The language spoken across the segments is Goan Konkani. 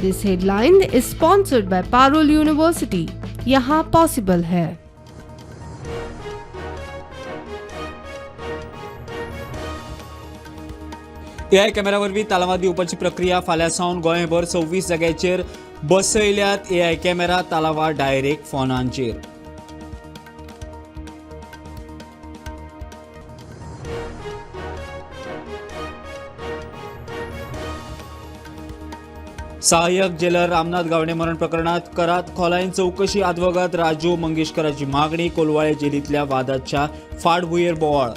This headline is sponsored by Parul University. यहाँ पॉसिबल है। एआय कॅमेरा वरवीं तालावां दिवपाची प्रक्रिया फाल्यां सावन गोंयभर 26 जाग्याचेर बसयल्यात एआय कॅमेरा. तालावां डायरेक्ट फोनांचेर. सहाय्यक जेलर रामनाथ गावडे मरण प्रकरणात करात खोलायेन चवकशी. आदवोगाद राजू मंगेशकराची मागणी. कोलवाळे जेलींतल्या वादाच्या फाटभुंयेर बोवाळ.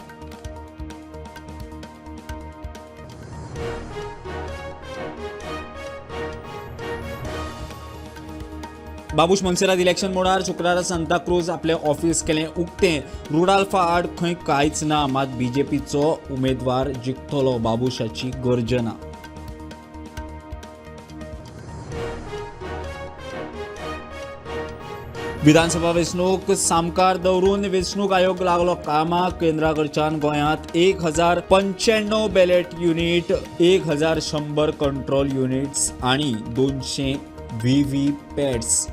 बाबूश मोन्सेरात इलेक्शन मोडार. शुक्रारा सांताक्रूज आपलें ऑफिस केलें उक्तें. रुडाल्फा आड खंय कांयच ना, मात बीजेपीचो उमेदवार जिखतलो बाबूशाची गर्जना. विधानसभा वेंचणूक सामकार दवरून वेंचणूक आयोग लागलो कामाक. केंद्रा कडच्यान गोंयांत 1095 बॅलेट युनिट, 1100 कंट्रोल युनिट्स आनी 200 व्ही पॅट्स.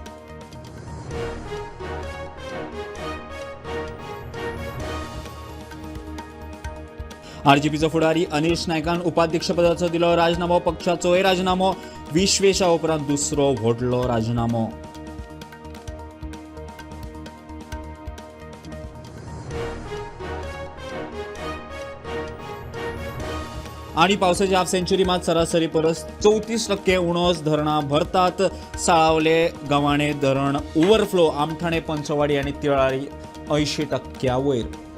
आरजीपीचो फुडारी अनिश नायकान उपाध्यक्षपदाचो दिलो राजीनामो. पक्षाचोय राजीनामो. विश्वेशा उपरांत दुसरो व्हडलो राजीनामो. आणि पावसाची हाफ सेंचुरी, मात सरासरी परस 34% उणोच. धरणां भरतात. साळावले गव्हाणे धरण ओव्हरफ्लो. आमठाणे, पंचवाडी आणि तिळारी 80% वयर.